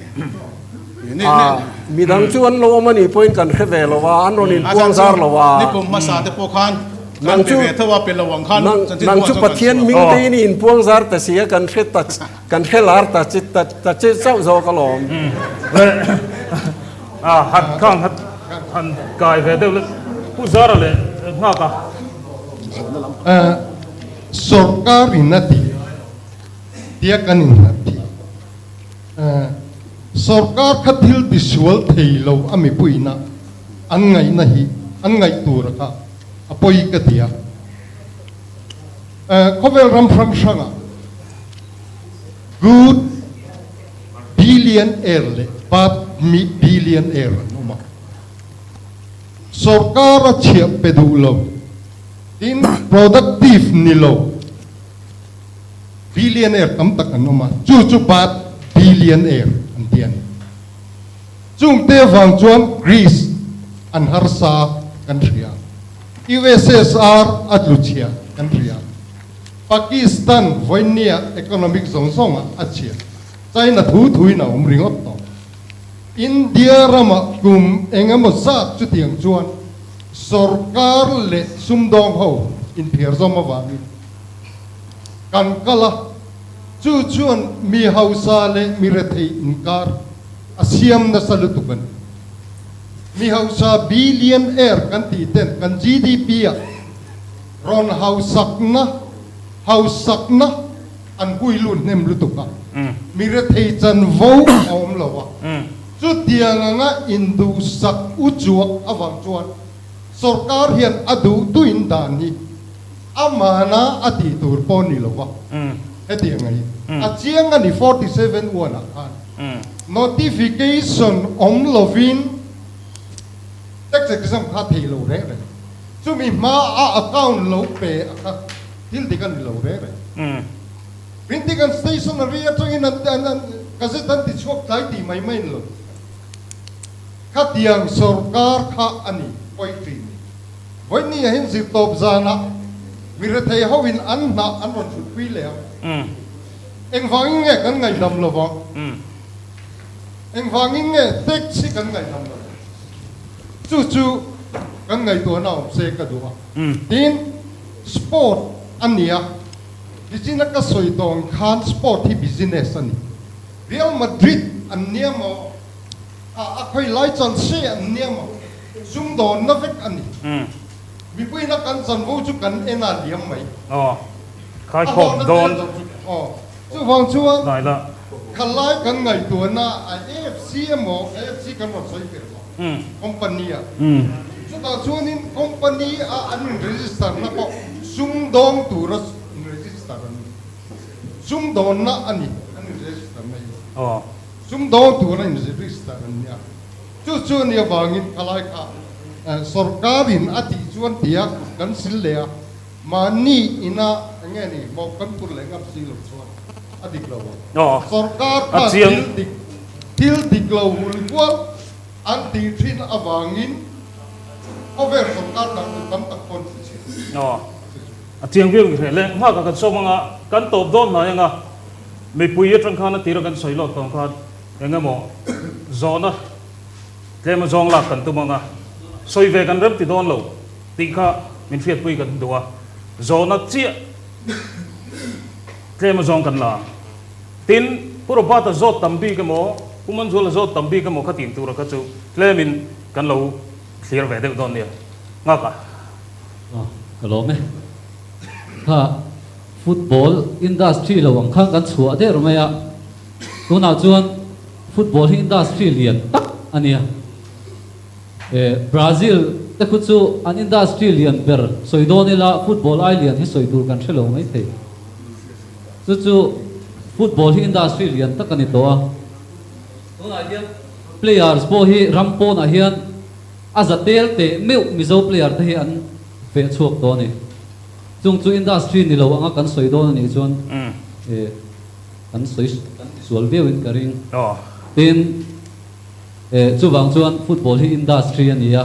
nen. A, midang chu an lo awm a nih pawhin kan hre ve lo a, an rawn inpuang zar lo a. Nikum hmasa te pawh khan kan pe ve tho a, pe lo ang khan chanchin Nang chu Pathian hming te in i inpuang zar ta si a, kan hre ta, kan hre lar ta che ta ta che chauh zawk alawm. A, han khang han han kai ve deuh leh Pu Zara leh nghak a. Sorkar in a ti. Tia kan innghat thih. Sorkar kha thil tisual thei lo a mipuiina an ngaihna hi an ngaih tur kha a pawi ka ti a. Khawvel ram hrang hrangah good billionaire leh bad billionaire an awm a. Sorkar a chhiah pe duh lo, tin productive ni lo. Billionaire tam tak an awm a, chu chu bad billionaire an ti a ni. Chungte avang chuan Greece an harsa kan hria, USSR a tlu chhia kan hria, Pakistan vawinia economic zawng zawngah a chhia. China thu thuin a awm ringawt tawh. India ramah kum eng emaw zat chutiang chuan sorkar leh sumdawng ho inphiar zawm avangin kan kal a, chu chuan mi hausa leh mi rethei inkar a siam nasa lutuk a ni. Mi hausa billionaire kan tih ten kan GDP ah rawn hausakna hausakna an hui lut hnem lutuk a, mi rethei chanvo a awm lo a, chutiang anga induhsak u chuak avang chuan sorkar hian a duh duhin dan hi a mana a tih tur pawh ni lo va, hetiang a hi a chiang a ni 47 uanah khan notification awm lovin tax exam kha thei lo reng reng, chumi hma a account lo pe a kha. Thil dik a ni lo reng reng. Printing and stationery atangin an an an gazette an ti chhuak tlai tih mai mai ni lo. Khatiang sorkar kha a ni poetry ni. Vawiin ah hian zirtawp zanah mi rethei ho in an hnah an rawn hrutpui leh a. Engvangin nge kan ngaihdam lo vang? Engvangin nge tax hi kan ngaihdam lo vang? Chu chu kan ngaihtuahna awm se ka duh a. Tin, sport a ni a, nichin a ka sawi tawng khan sport hi business a ni. Real Madrid an nia maw, a a khawi lai Chelsea an nia maw, sumdawnna vek a ni. Mipuiin a kan chanvo chu kan en a liam mai. Aw, khai khawp dawn. Aw, chuvang chuan khalai kan ngaihtuahna a AFC emaw, AFC kan rawn sawi tel lo. Company a. Chutah chuanin company a an in register na pawh sumdawng tura in register a ni. Sumdawnna a ni an in register na hi. Sumdawng tura in register an nia. Chu chu a nih avangin khalai kha sorkarin a tih chuan tia kut kan sil leh a, mahni ina eng nge ni mawh kan pur leh ngam si lo chuan a dik lo ang. Sorkar khan thil dik Thil dik lo hul kual an tih thin avangin khawvel sorkar dang chu tam tak pawn ti chhin. Aw, a chiang viau nge le. Nghak a kan sawm anga kan tawp dawn hnai anga mipui atang khan a tira kan sawi lawk tawng khan eng emaw zawhna tlem a zawng lak kan tum anga sawi ve kan rem ti dawn lo tih kha min hriatpui kan duh a, zawhna chiah tlem a zawng kan la ang. Tin, Pu Robert-a zawt tam bik emaw, Pu Manzuala zawt tam bik emaw kha tih tura kha chu tlemin kan lo thlir ve deuh dawn nia. Nghak a. Aw, ka lawm e. Kha football industry lo ang khan kan chhuah der mai a, tunah chuan football hi industry lian tak a nia. E, Brazil te khu chu an industry lian ber sawi dawn ila football ai lian hi sawi tur kan hre lo maithei. Chu chu football hi industry lian tak a ni tawh a, tunah hian players pawh hi ram pawnah hian a za tel teh meuh Mizo player te hi an feh chhuak tawh a ni. Chung chu industry ni lo anga kan sawi dawn a nih chuan eh kan sawi kan tisual viauin ka ring. Tin, eh chuvang chuan football hi industry a ni a,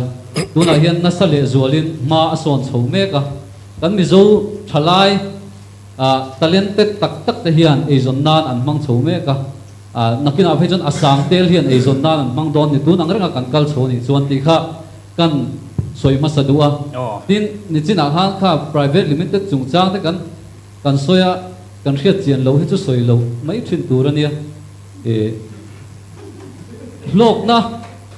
tunah hian nasa lehzualin hma a sawn chho mek a, kan Mizo thalai, Ah talented tak tak te hian eizawn nan an hmang chho mek a, ah nakinah phei chuan a sang tel hian eizawn nan an hmang dawn ni tun ang renga kan kal chho anih chuan tih kha kan sawi hmasa duh a. Tin, nichinah khan kha private limited chungchang te kan kan sawi a, kan hriat chian loh hi chu sawi loh mai thin tur a nia. Ih hlawkna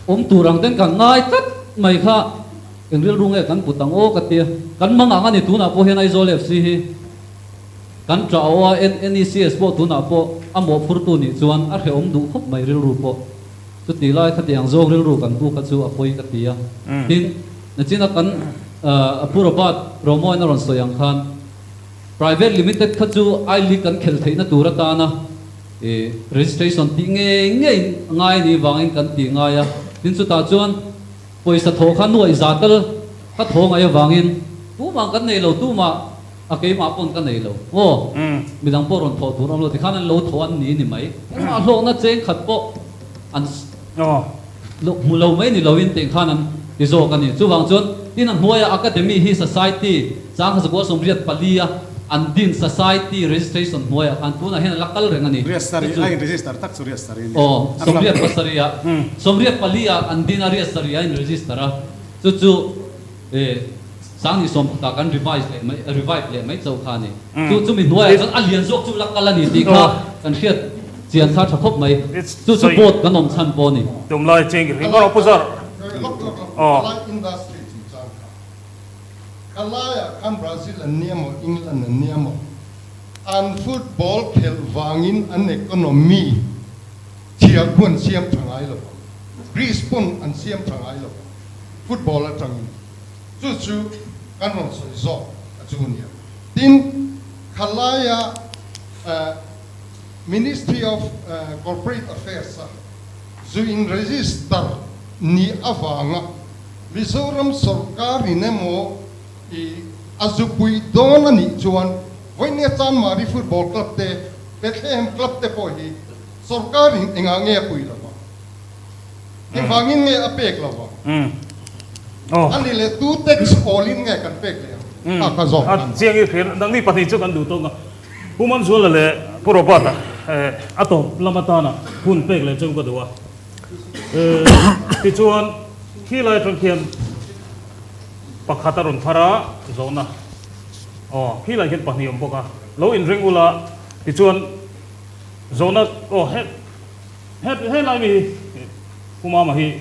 awm tur ang ten kan ngai tlat mai kha. Eng rilru nge kan put ang aw ka tia. Kan mang ang a ni tunah pawh hian Aizawl FC hi kan ṭah aw a, NECS pawh tunah pawh a mawhphurtu nih chuan a hrehawm duh khawp mai rilru pawh. Chutih lai khatiang zawng rilru kan pu kha chu a pawi ka ti a. Tin, nachina kan Pu Robert Romoina rawn sawi ang khan Private Limited kha chu I League kan khelh theihna tur atana registration tih ngei ngei ngai a nih vangin kan tih ngai a. Tin, chutah chuan Pawisa thaw kha nuaih za tal ka thaw ngaih avangin tumah kan nei lo, tumah a keimah pawn ka nei lo aw, midang pawh rawn thawh tur awm lo tikhan an lo thaw an ni ni mai, engmah hlawkna cheng khat pawh an hmu lo mai ni loin tih khan an ti zawk a ni. Chuvang chuan tin a hnuaia Academy hi Society 1984 a. an din society registration hnuaiah khan tunah hian a la kal reng a ni. Riat sarih Chu chu a in register tak chu riat sarih a ni. Aw, A club. sawmriat pasarih ah, 94 ah an din a riat sarih a in register a, chu chu eh Sangni sawmpakah kan revise leh mai, revive leh mai chauh kha a ni. Chu chumi hnuaiah chuan a lian zawk chu la kal a ni tih kha kan hriat chian kha tha khawp mai. Chu chu board kan awm chhan pawh a ni. Tumlai cheng ring erawh pu zar. Aw. Industry chungchang kha ka laiah khan Brazil an nia maw England an nia maw an football khelh vangin an economy thiam khu an siam tha ngai lo ang. Greece pawn an siam tha ngai lo ang football atangin. Chu chu kan rawn sawi zawk a chu nia. Tin, khalaia Ministry of Corporate Affairs a zu in register ni avanga Mizoram sorkar in emaw i a zu pui dawn a nih chuan vawinia Chanmari Football Club te, Bethlehem Club te pawh hi sorkar in engah nge a pui lo ang? Engvangin nge a pek lo ang? A ni leh tu tax awlin nge kan pek leh ang? Kha kha zawk A kan. Chiang i hria, nangni pahnih chu kan duh tawk a. Pu Manzuala leh Pu Robert-a a tawp lam atana hun pek leh chu ka duh a. Tichuan khi lai atang khian pakhat a rawn thar a, zawhna aw khi lai khian pahnih awm bawk a. Lo inring ula, tichuan zawhna aw he. He helai mi hi Pu Mama hi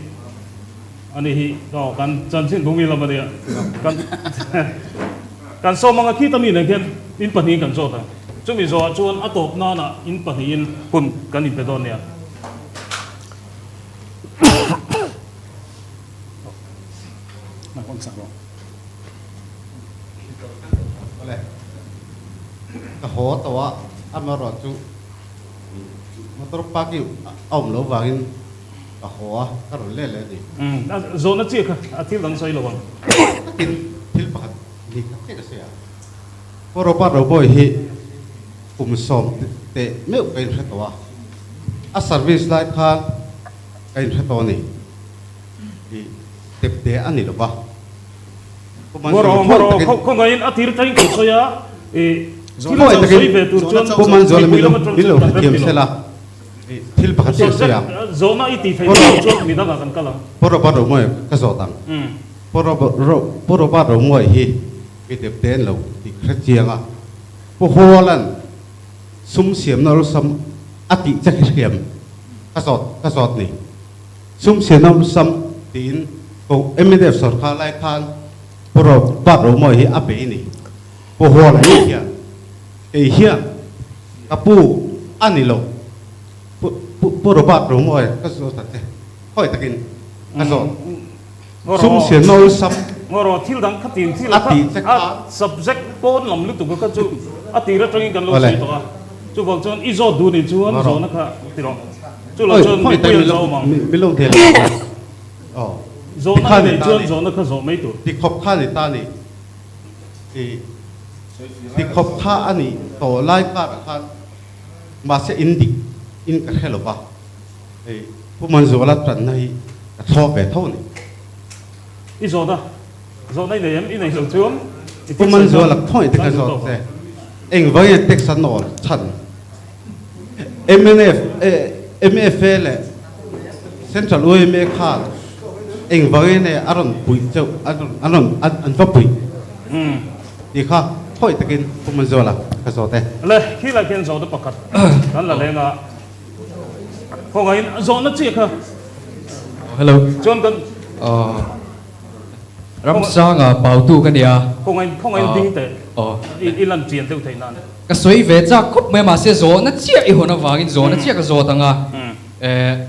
a ni hi aw kan chanchin bumi lam a nia kan kan sawm anga khita mi nen khian in pahnihin kan zawt ang chumi zawhah chuan a tawp nana in pahnihin hun kan inpe dawn nia. Ka haw tawh a, amaherawhchu Motor parking a awm loh vangin ka haw a, ka rawn let leh a ni. A zawhna chiah kha a thil dang sawi lo ang. Takin thil pakhat ni khat chiah ka sawi a, Pu Robert Roboy hi kum sawm teh meuh ka inhre tawh a, a service lai khan ka inhre tawh a ni. I tepte a ni lo va. Pu Manzuala khawi takin. Khawngaihin a tir tangin kan sawi a, i thil a chauh sawi ve tur chuan Pu Manzuala mipui lam atang min lo chuan kan hrethiam rem ti lo. sela, i thil pakhat chiah sawi ang. Zawhna i tih theih loh chuan midangah kan kal ang. Pu Robert Romawi ka zawt ang. Pu Robert Romawi hi mi depte an lo tih ka hre chiang a. Pu Hualan sum siamna awlsam a tih che khi hriam ka zawt ka zawt ni. Sum siamna awlsam tiin ko mnf sorkar lai khan Pu Robert Romawi hi a bei ni. Pu Huala hi hian kei hian ka pu a ni lo. Pu Pu Robert Romawi ka zawt ta che khawi takin ka zawt. Sum siamna awlsam Ngawraw thil dang kha tin thil a tih che kha kha. Subject pawn lam lutuk kha chu a tir atangin kan lo sawi tawh a. Chuvang chuan i zawt duh nih chuan zawhna kha ti rawh. Chu lo chuan mipui an zawh awm ang. Zawhna i neih chuan zawhna kha zawh mai tur. Ti khawp kha ni ta ni. Ti khawp kha a nih tawh lai karah khan mahse in dik in ka hre lo va. Pu Manzuala tanna hi ka thlawp ve tho a ni. I zawhna zawhna i nei em? I nei lo chuan i Pu thil sawi Manzuala chuan khawngaih te kan ka duh zawt tawk che. ang. Engvangin a tax an awl chhan? Mnf MFA leh Central yma khan engvangin nge a rawn puih cheuh an rawn an rawn an va puih tih kha khawngaih takin Pu Manzuala ka zawt e. Le, khilai khian zawhna pakhat kan la leng a. Khawngaihin zawhna chiah kha. Hello. Chuan kan. Ramsanga Pautu ka nia. Khawngaihin khawngaihin ding teh. I lan chian deuh theih nan. Ka sawi ve chak khawp mai a mahse zawhna chiah i hawn avangin zawhna chiah ka zawt ang a.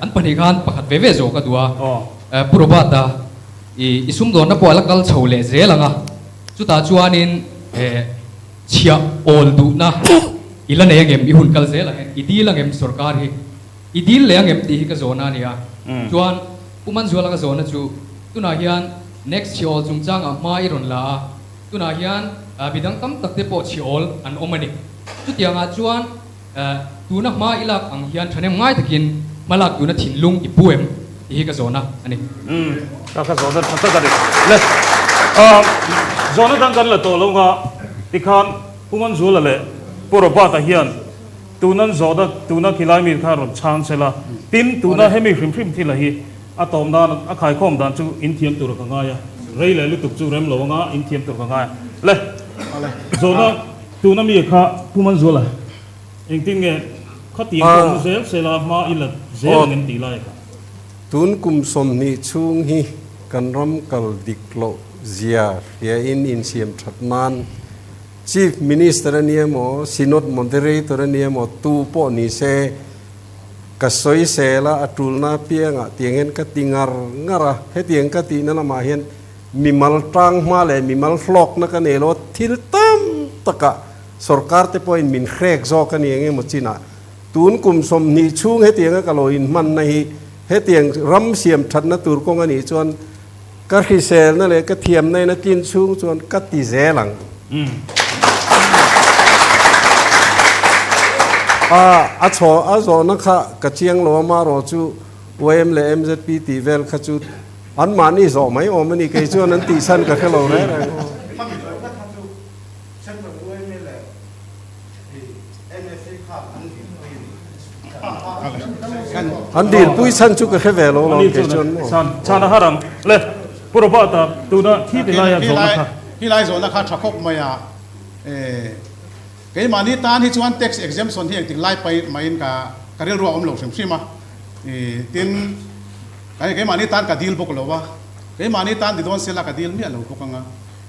An pahnih khan pakhat ve ve zawh ka duh a. Pu Robert-a i sumdawnna pawh a la kal chho leh zel ang a. Chutah chuanin Chhiah awl duhna i la nei angem? I hun kal zel ang e. I dil angem sorkar hi? I dil leh angem tih hi ka zawhna a ni a. Chuan Pu Manzuala ka zawhna chu tunah hian next chhiah awl chungchangah hma i rawn la a, tunah hian midang tam tak te pawh chhiah awl an awm a ni. Chutiangah chuan tuna hma i lak ang hian thahnem ngai takin hma lak duhna thinlung i pu em tih hi ka zawhna a ni. Umm, ka ka zawhna tha tak a ni. Le, zawhna dang kan la tawh lo nga tikhan Pu Manzuala leh Pu Robert-a hian tuna an zawhna tuna khilai mi kha rawn chhang se la, tin tuna hemi hrim hrim thila hi a tawm dan a khaikhawm dan chu in thiam tur ka ngai a, rei leh lutuk chu rem lo anga in thiam tur ka ngai a. Le, zawhna tuna mi kha Pu Manzuala engtin nge khatiang pawh awm zel se la hma i la zel ang em tih lai kha. Tun kum 20 chhung hi kan ram kal dik loh zia hriain insiam that nan Chief Minister a ni emaw, Synod Moderator a ni emaw, tu pawh ni se, ka sawi sel a, a tulna apiangah tiang hian ka ti ngar ngar a, hetiang ka tihna lamah hian mimal tang hma leh mimal hlawkna ka nei lo a, thil tam takah sorkar te pawhin min hrek zawk a ni eng emaw chinah tun kum 20 chhung hetianga ka lo inhmanna hi hetiang ram siam thatna tur kawng a nih chuan Ka hriselna leh ka thiamna in a tlin chhung chuan ka ti zel ang. A a chhaw a zawhna kha ka chiang lo a marawh chu YM leh MZP tih vel kha chu anmahni zawh mai awm a ni kei chuan an tihchhan ka hre lo reng reng. An dilpui chhan chu ka hre ve lo lo kei chuan maw. Chhan a har ang. Le Pu Robert-a tuna thi ti laia zawhna kha. Khi lai zawhna kha tha khawp mai a. Keimahni tan hi chuan tax exemption hi engtik lai pai maiin ka ka rilru a awm lo hrim hrim a. Tin, keimahni tan ka dil bawk lo a. Keimahni tan ti dawn sela ka dil miah lo bawk ang a.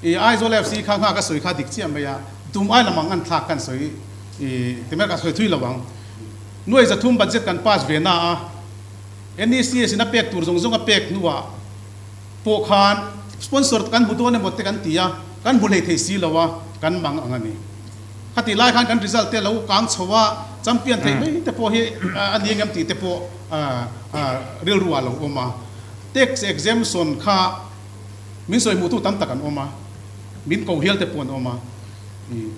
I Aizawl FC kha nghak a sawi kha dik chiah mai a, tum ai lam ang an thlak kan sawi i ti mai ka sawi thui lo ang. Nuai 300 budget kan pass ve na a, NECS in a pek tur zawng zawng a pek hnuah pawh khan sponsor kan hmu dawn emaw te kan ti a, kan hmu hlei thei si lo a, kan mang ang a ni. Khatih lai khan kan result te lo kang chho a, champion theih mai te pawh hi a ni engem tih te pawh rilru ah lo awm a. Tax exemption kha Min sawi hmuhtu tam tak an awm a, min ko hial te pawh an awm a.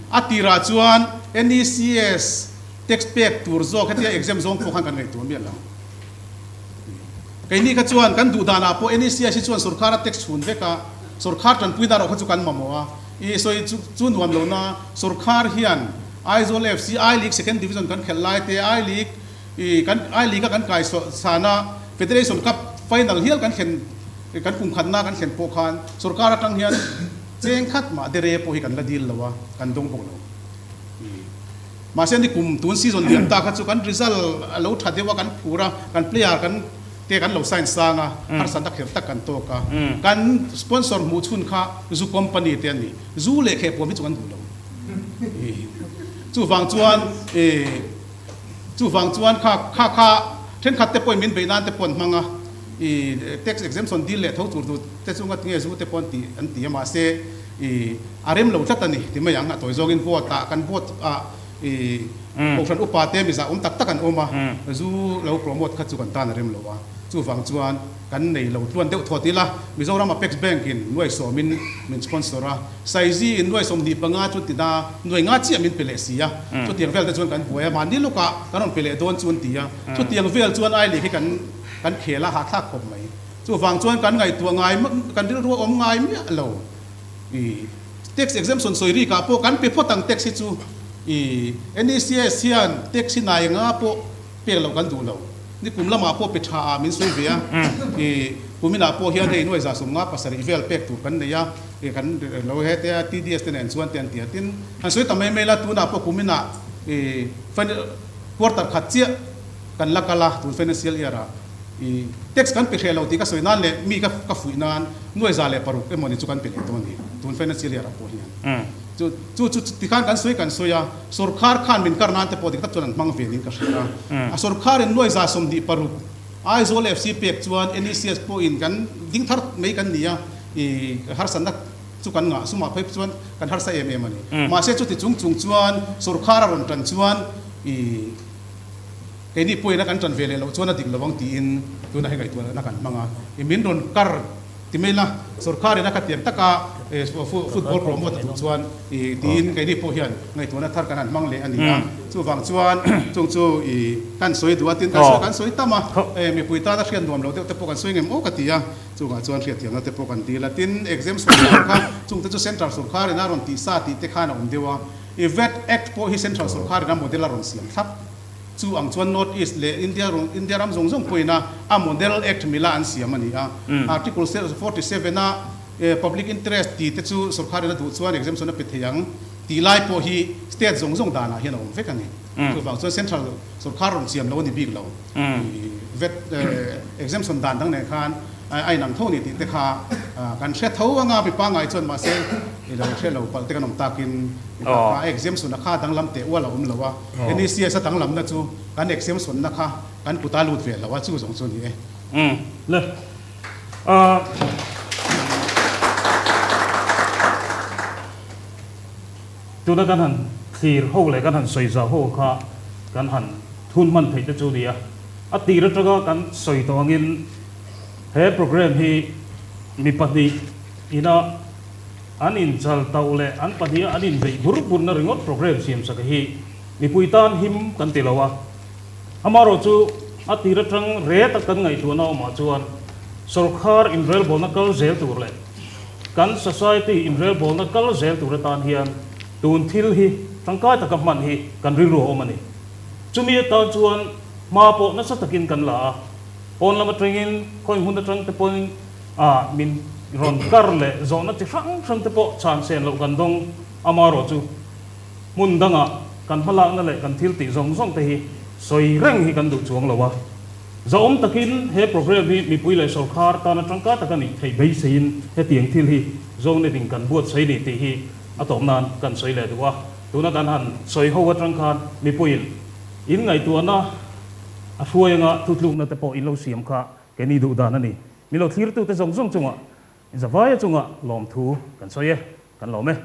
A tirah chuan NECS tax pek tur zawk hetia exam zawng pawh khan kan ngaihtuah miah lo. Keini kha chuan kan duh danah pawh NECS hi chuan sorkar a tax chhun vek a, sorkar tanpui dan erawh kha chu kan mamawh a. I sawi chu nuam lo na, sorkar hian Aizawl FC I League Second Division kan khelh lai te, I League i kan I League a kan kai sana Federation Cup final hial kan thlen Kan kum khatna kan thlen pawh khan sorkar atang hian cheng khat mah dere pawh hi kan la dil lo a, kan dawng bawk lo. Mahse ni kum tun season liam ta kha chu kan result a lo tha deuh a, kan phur a, kan player kan te kan lo sign sang a, harsatna kher tak kan tawk a. Kan sponsor hmuh chhun kha zu company te a ni. Zu leh khehpuam hi chu kan duh lo. Chuvang chuan Chuvang chuan kha kha kha thenkhat te pawhin min beih nan te pawh an hmang a, i tax exemption deal leh tho tur tu te chu ngatinge zu te pawh an ti an ti a, mahse i a rem lo tlat a ni ti mai ang, a tawi zawngin vote ah kan vote ah i kohhran upa te mizah awm tak tak an awm a, zu lo promote kha chu kan tan a rem lo a, chuvang chuan kan nei lo tluan deuh thawt ila, Mizoram Apex Bank in nuai sawmin min sponsor a, Saizi in nuai 25 chu ti na, nuai nga chiah min pe leh si a, chutiang vel te chuan kan buai a, mahni lawkah kan rawn pe leh dawn chu an ti a, chutiang vel chuan ai leh khi kan kan khel a, hahthlak khawp mai. Chuvang chuan kan ngaihtuah ngai kan rilru a awm ngai miah lo. I tax exemption sawi rik ah pawh kan pe phawt ang tax hi chu i NECS hian tax hi nai nga pawh Pek loh kan duh lo. Ni kum lamah pawh pe tha ah min sawi ve a, i kuminah pawh hian hei nuai 57 vel pek tur kan nei a, i kan lo he te a TDS te nen chuan te an ti a. Tin, han sawi ta mai mai la, tunah pawh kuminah i quarter khat chiah kan la kal a, tun financial year ah i tax kan pe hreh lo tih ka sawi nan leh mi ka ka fuih nan nuai 106 emaw ni chu kan pe leh dawn a ni tun financial year ah pawh hian. Chu chu chu tikhan kan sawi kan sawi a, sorkar khan min kar nan te pawh dik tak chuan an hmang ve niin ka hria a. A sorkarin nuai 26 Aizawl FC pek chuan NECS pawhin kan ding thar mai kan ni a, i harsatna chu kan ngah sumah phei chuan kan harsa em em a ni. Mahse chuti chung chung chuan sorkar a rawn tan chuan i keini pawhin a kan tan ve leh loh chuan a dik lo ang tiin tunah hi ngaihtuahna kan hmang a, i min rawn kar Ti mai la, sorkarin a ka tiang taka football promote a duh chuan tiin keini pawh hian ngaihtuahna thar kan han hmang leh a ni a. Chuvang chuan chung chu kan sawi duh a, tin kan sawi tam a, mipui tana hriat nuam lo deuh te pawh kan sawi ngem aw ka ti a, chungah chuan hriatthiamna te pawh kan dil a. Tin, exam sorkar kha chung te chu central sorkarin a rawn tih sa tih te khan a awm deuh a. I vat Act pawh hi Central Sorkarin a model a rawn siam thlap. Chu ang chuan North East leh India India ram zawng zawng pawhin a a model Act mila an siam a ni a. Article 47 a public interest tih te chu sorkarin a duh chuan exemption a pe thei ang tih lai pawh hi state zawng zawng danah hian a awm vek a ni. Chuvang chuan Central sorkar rawn siam lo a ni bik lo. Vet exemption dan dang nen khan a inang tho a ni tih te kha kan hre tho anga mi pangngai chuan mahse i lo hre lo palh te kan awm takin kha exemption a kha danglam teh ual a awm lo a, NECS a danglamna chu kan exemption na kha kan kuta lut ve lo a chu zawng chu a ni e. Umm le Tuna kan han thlir ho leh kan han sawi zau ho kha kan han thun hman theih te chu nia. A tir atanga kan sawi tawh angin he program hi mi pahnih ina an inchal tauh leh an pahniha an inbeih bur burna ringawt program siam sak hi mipui tan him kan ti lo a. Amaherawh chu a tir atang ret a kan ngaihtuahna awmah chuan sawrkhar inrelbawlna kal zel tur leh Kan society inrelbawlna kal zel tur atan hian tun thil hi tangkai taka hman hi kan rilru a awm a ni. Chumi atan chuan hma pawh nasa takin kan la a, pawn lam atangin khawi hmun atang te pawhin ah min rawn kar leh zawhna chi hrang hrang te pawh chhan sen loh kan dawng amaherawh chu hmun dangah kan hmalakna leh kan thil tih zawng zawng te hi sawi reng hi kan duh chuang lo a. Zahawm takin he program hi mipui leh sawrkhar tana tangkai tak a nih theih beiseiin hetiang thil hi Zonet in kan buatsaih ni tih hi a tawp nan kan sawi leh duh a. Tuna kan han sawi ho atang khan mipuiin in ngaihtuahna a hruai anga thutlukna te pawh in lo siam kha keini duh dan a ni. Mi lo thlirtute zawng zawng chungah Zavaia chungah lawmthu kan sawi e, kan lawm e.